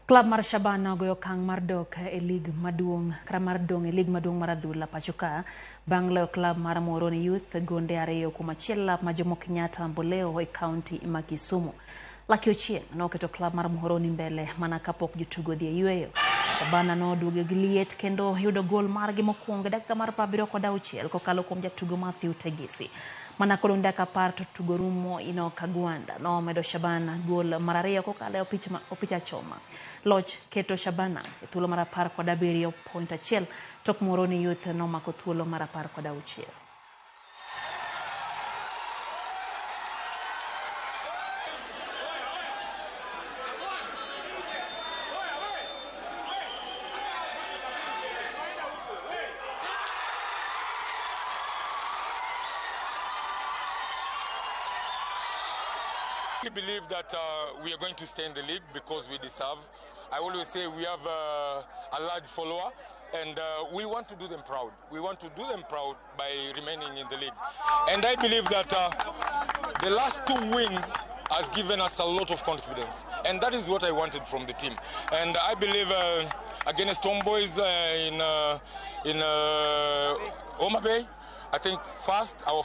Klab mar Shabana ogoyo okang' mar dok e lig maduong' kata mar dong' e lig maduong' mar adhula pacho ka bang' loyo klab mar Muhoroni Youth gonde 2-1 lap ma Jomo Kenyatta Mboleo e kaunti ma Kisumu. Lucky Ochieng' noketo klab mar Muhoroni mbele mana kapok jotugo odhi e yueyo. Shabana noduogo gi liet kendo yudo gol margi mokwongo e dakika mar 76 kokalo kuom jatugo Mathew Tegesi. Mana kodong' dakika 10 to tugo rumo, Enoch Agwanda nomedo Shabana gol mar 2 kokalo e opich achoma. Loch keto Shabana e thuolo mar 17.1 tok Muhoroni Youth nomako thuolo mar 16. We believe that we are going to stay in the league because we deserve. I always say we have a large follower, and we want to do them proud. We want to do them proud by remaining in the league. And I believe that the last 2 wins has given us a lot of confidence, and that is what I wanted from the team. And I believe against Homeboys in Homa Bay, I think first our